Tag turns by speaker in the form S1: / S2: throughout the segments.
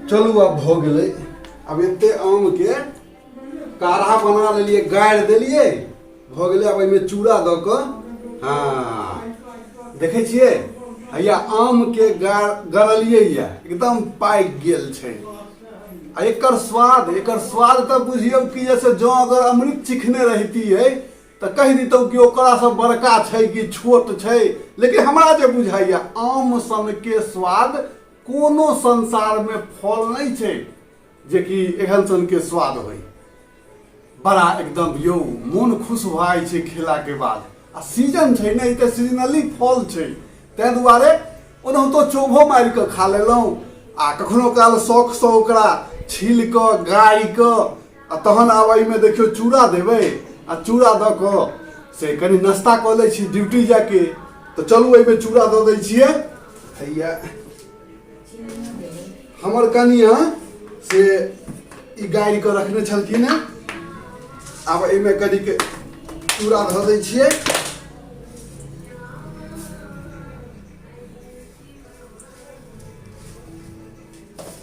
S1: चलू आब भऽ गेलै। आब एते आमके काढ़ा बना लेलियै, गाड़ि देलियै, भऽ गेलै। आब एहिमे चूड़ा दऽ कऽ, हँ देखै छियै, हैया आमके गरलियै यऽ, एकदम पाकि गेल छै। आ एकर स्वाद तऽ बुझियौ कि जैसे जँ अगर अमृत चिखने रहितियै तऽ कहि दितहुँ कि ओकरासँ बड़का छै कि छोट छै। लेकिन हमरा जे बुझाइए, आम सनके स्वाद कोनो संसारमे फल नहि छै जेकि एहन सनके स्वाद होइ। बड़ा एकदम यौ मोन खुश भऽ जाइ छै खेलाके बाद। आ सीजन छै ने, ई तऽ सीजनली फल छै, ताहि दुआरे ओनाहितो चोभो मारि कऽ खा लेलहुँ आ कखनो काल शौकसँ ओकरा छील कऽ, गाड़ि कऽ, आ तहन आब एहिमे देखियौ चूड़ा देबै आ चूड़ा दऽ कऽ से कनि नाश्ता कऽ लै छी ड्यूटी जाके। तऽ चलू, एहिमे चूड़ा दऽ दै छियै। हैया हमर कनिया से ई गाड़ि कऽ रखने छलखिन हेँ। आब एहिमे कनिक चूड़ा धऽ दै छियै।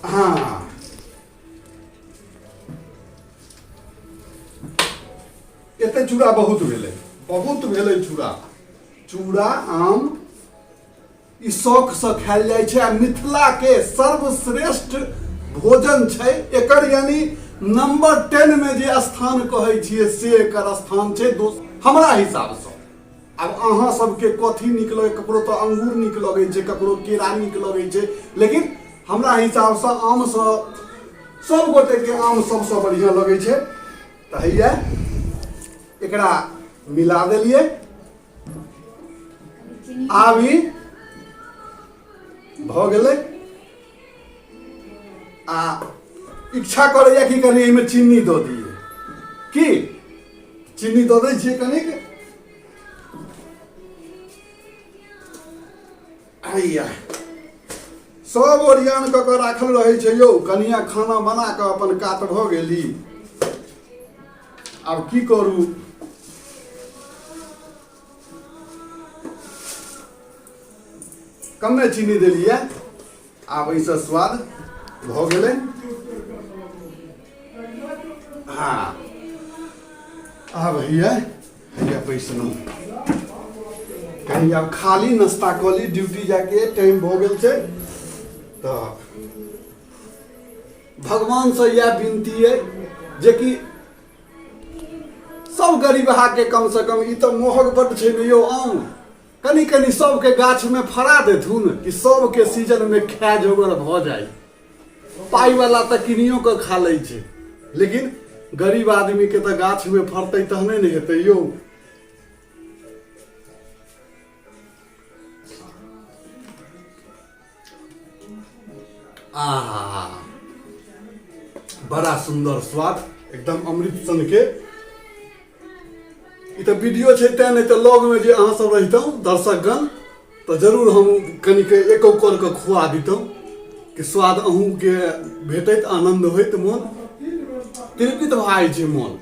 S1: हँ, एते चूड़ा बहुत भेलै, बहुत भेलै चूड़ा। चूड़ा आम ई शौकसँ खायल जाइ छै आ मिथिलाके सर्वश्रेष्ठ भोजन छै एकर। यानी नंबर 10 मे जे स्थान कहै छियै, से एकर स्थान छै दोस्त, हमरा हिसाबसँ। आब अहाँ सबके कथी नीक लगै? ककरो तऽ अंगूर नीक लगै छै, ककरो केरा नीक लगै छै, लेकिन हमरा हिसाबसँ आमसँ सब गोटेके आम सबसँ बढ़िआँ लगै छै। तऽ हैया एकरा मिला देलियै। आब ई भऽ गेलै आ इच्छा करैया कि कनि एहिमे चीनी दऽ दियै। की चीनी दऽ दै छियै कनिक। हैया सब ओरियान कऽ कऽ राखल रहै छै यौ। कनिया खाना बना कऽ अपन कात भऽ गेली। आब की करू? कमे चीनी देलियै। आब एहिसँ स्वाद भऽ गेलै। हँ, आब हैया हैया बैसलहुँ। कहीं आब खाली नाश्ता कऽ ली, ड्यूटी जाके टाइम भऽ गेल छै। तऽ भगवानसँ इएह विनती अइ जेकि सब गरीबहाके कमसँ कम, ई तऽ महग बड्ड छै ने यौ आम, कनि कनि सबके गाछमे फड़ा देथुन कि सबके सीजनमे खाय जोगर भऽ जाय। पाइवला तऽ किनियो कऽ खा लै छै, लेकिन गरीब आदमीके तऽ गाछमे फड़तै तहने ने हेतै यौ। आहा, बड़ा सुन्दर स्वाद, एकदम अमृत सन के। ई तऽ वीडियो छै तें, नहि तऽ लगमे जे अहाँ सब रहितहुँ दर्शकगण, तऽ जरूर हम कनिक एको कर कऽ खुआ दितहुँ कि स्वाद अहूँके भेटैत, आनन्द होइत, मोन तिरपित भऽ जाइ छै मोन।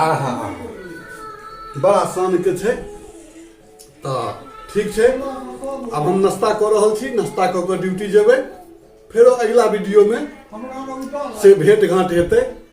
S1: आहा, बड़ा शानके छै। तऽ ठीक छै, आब हम नाश्ता कऽ रहल छी। नाश्ता कऽ कऽ ड्यूटी जेबै। फेरो अगिला वीडियोमे से भेंट घाँट हेतै।